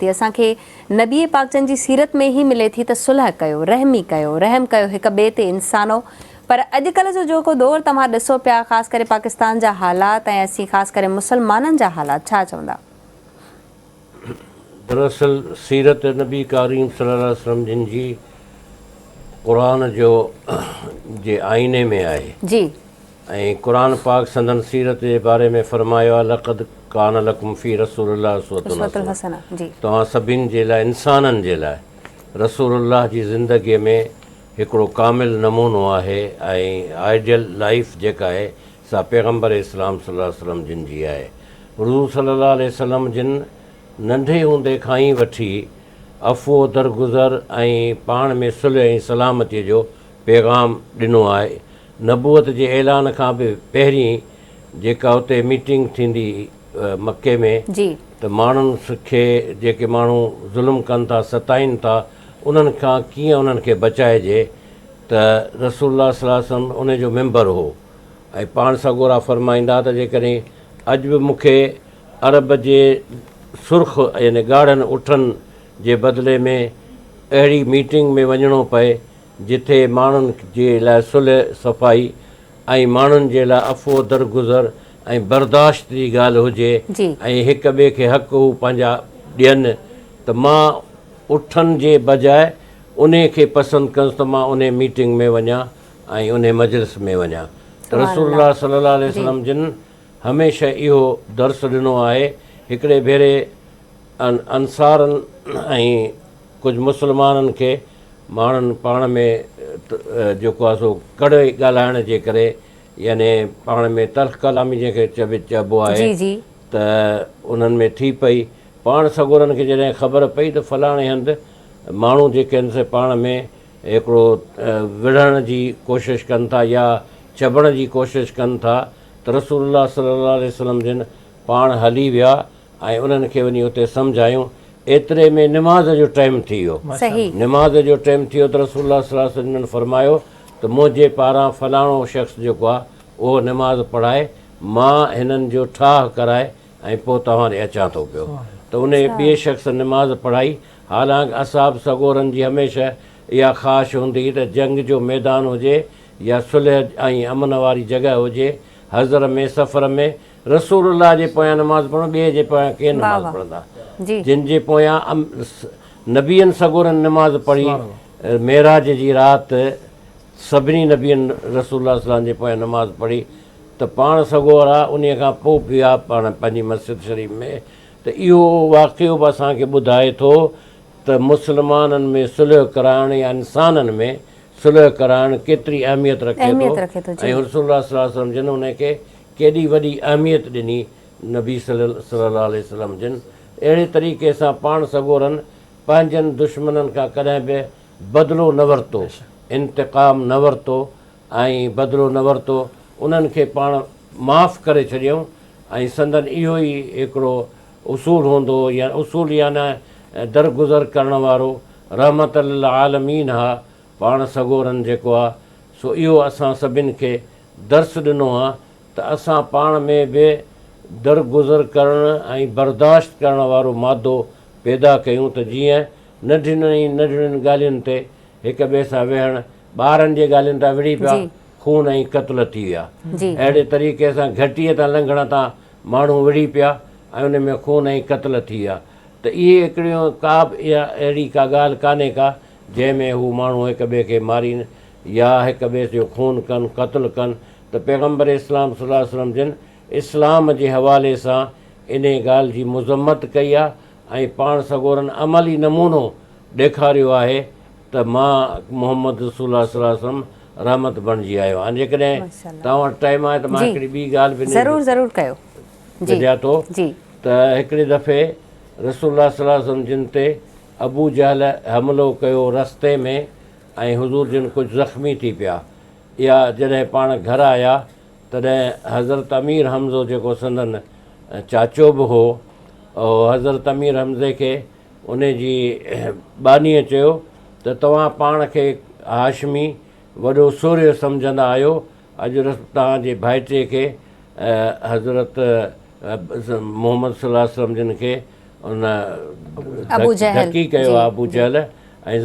ٿي اسان کي نبي پاڪ جن جي سيرت ۾ ئي ملي ٿي ته صلح ڪيو، رحمي ڪيو، رحم ڪيو هڪ ٻئي تي انسانو پر اڄڪلهه جو جيڪو دور توهان ڏسو پيا خاص ڪري پاڪستان جا حالات ۽ اسين خاص ڪري مسلمانن جا حالات ڇا چوندا؟ دراصل سيرت نبي ڪريم صلي الله عليه وسلم جن جي قرآن جو جي آئيني ۾ آهي. جي. ۽ قرآن پاڪ سندن سيرت جي باري ۾ فرمايو آهي، لقد ڪان لڪم في رسول الله اسوة حسنة، توهان سڀني جي لاء، انسانن جي لاء، رسول الله جي زندگيء ۾ هڪڙو ڪامل نمونو آهي ۽ آئيڊيل لائيف جيڪا آهي سا پيغمبر اسلام صلي الله عليه وسلم جن جي آهي. حضور صلي الله عليه وسلم جن ننڍي هوندي کان ئي وٺي عفو و درگذر ۽ پاڻ ۾ صلح ۽ سلامتيء جو پيغام ڏنو آهي. نبوت جي اعلان کان به پهرين جيڪا اتي ميٽنگ ٿيندي مڪي ۾ ته ماڻهن کي جيڪي ماڻهو ظلم ڪن ٿا ستائين ٿا انهن کان ڪيئن انهن کي بچائجي ته رسول الله صلي الله عليه وسلم ان جو ميمبر هو ۽ پاڻ سڳورا فرمائيندا ته جيڪڏهن اڄ به مون کي عرب جي سرخ يعني ڳاڙهن اٺن جي بدلي ۾ اهڙي ميٽنگ ۾ وڃڻو پئي جتي ماڻهن جي لاء صلح صفائي ۽ ماڻهن جي لاء عفو درگذر ۽ برداشت جي ڳالهه هجي ۽ هڪ ٻئي کي حق هو پنهنجا ڏين ته مان اٺن جي بجاء انهي کي پسند ڪندس ته مان انهي ميٽنگ ۾ وڃان ۽ انهي مجلس ۾ وڃان ته رسول الله صلي الله عليه وسلم جن هميشه اهو درس ڏنو آهي هڪڙي ڀيري انصارن ۽ ڪجهه مسلمانن کي ماڻهن پاڻ ۾ جيڪو آهي سو ڪڙي ڳالهائڻ جي ڪري يعني پاڻ ۾ تلخ ڪلامي جنهن کي چئبي چئبو آهي جي جي. ته انهن ۾ ٿي پئي. پاڻ سڳورن کي جڏهن خبر پئي ته فلاڻي هنڌ ماڻهو جيڪي آهن سي پاڻ ۾ هڪڙو وڙهڻ جي ڪوشش ڪن ٿا يا چڀڻ جي ڪوشش ڪن ٿا ته رسول الله صلي الله عليه وسلم جن پاڻ هلي ويا ۽ انهن کي وڃي اتي سمجهايون. ايتري ۾ نماز جو ٽائيم ٿي ويو. نماز جو ٽائيم ٿي ويو ته رسول الله صلي الله عليه وسلم جن فرمايو ته منهنجي پاران فلاڻو شخص جيڪو آهي اهو نماز پڙهائي، مان هنن جو ٺاهه ڪرائي ۽ پوء توهان ڏي اچان ٿو پيو. ته انهي ٻئي شخص نماز پڙهائي. حالانڪ اصحاب سڳورن جي هميشه اها خواهش هوندي هئي ته جنگ جو ميدان هجي يا صلح ۽ امن واري جڳهه هجي، حضر ۾، سفر ۾، رسول الله جي پويان نماز پڙهون ٻئي جي پويان ڪير نماز پڙهندا جن جي پويان نبين سڳورن نماز پڙهي معراج جي رات سڀني نبين رسول الله صلي الله جي پويان نماز پڙهي ته پاڻ سڳورا انهي کان پوء ويا پاڻ پنهنجي مسجد شريف ۾ ته اهو واقعو به اسان کي ٻڌائي ٿو ته مسلمانن ۾ صلح ڪرائڻ يا انسانن ۾ صلح ڪرائڻ ڪيتري اهميت رکي ٿو ۽ رسول الله صلي الله عليه وسلم جن انهي کي ڪيڏي وڏي اهميت ڏني نبي صلي الله عليه وسلم جن اهڙي طريقي سان پاڻ سڳورن پنهنجن دشمنن کان ڪڏهن به بدلو نه ورتو، انتقام نه ورتو ۽ بدلو نه ورتو، انهن کي پاڻ معاف ڪري ڇڏيائون ۽ سندن اهو ئي هڪڙو اصول هوندو هو يا اصول يعني درگذر ڪرڻ وارو رحمت للعالمين ها پاڻ سڳورن جيڪو آ سو اهو اسان سڀن کي درس ڏنو آ ته اسان پاڻ ۾ به درگذر ڪرڻ ۽ برداشت ڪرڻ وارو مادو پيدا ڪيون ته جيئن ننڍين ۽ ننڍڙين ڳالهين تي هڪ ٻئي سان ويهڻ، ٻارن جي ڳالهين تان وڙهي پيا، خون ۽ قتل ٿي ويا. اهڙي طريقي سان گهٽيء تان لنگهڻ تان ماڻهو وڙهي پيا ۽ ان ۾ خون ۽ قتل ٿي ويا ته اهي هڪڙيون ڪا به اها اهڙي ڪا ڳالهه ڪانهي ڪا جنهن ۾ هو ماڻهو هڪ ٻئي کي مارين يا هڪ ٻئي جو خون ڪن، قتل ڪن ته پيغمبر اسلام صلي الله عليه وسلم جن اسلام جي حوالي سان انهي ڳالهه جي مذمت ڪئي آهي ۽ پاڻ سڳورن عملي نمونو ڏيکاريو آهي ته مان محمد رسول الله صلي الله عليه وسلم رحمت بڻجي آيو آهيان. جيڪڏهن توهان وٽ ٽائيم آهي ته مان هڪڙي ٻي ڳالهه به ٻڌايان ٿو ته هڪڙي دفعي رسول الله صلي الله عليه وسلم جن تي ابو جهل حملو ڪيو رستي ۾ ۽ حضور جن ڪجهه زخمي ٿي پيا. اها جڏهن پاڻ گهر آيا تڏهن حضرت امير حمزو جيڪو سندن چاچو به هو، حضرت امير حمزي کي ان جي ٻانهيء چيو ته توهان پاڻ کي هاشمي وڏو سورهيه سمجهندا آهيو، اڄ توهان جي ڀائٽي کي حضرت محمد صلي الله عليه وسلم جن کي ان ڌڪي ڪيو آهي ابو جهل.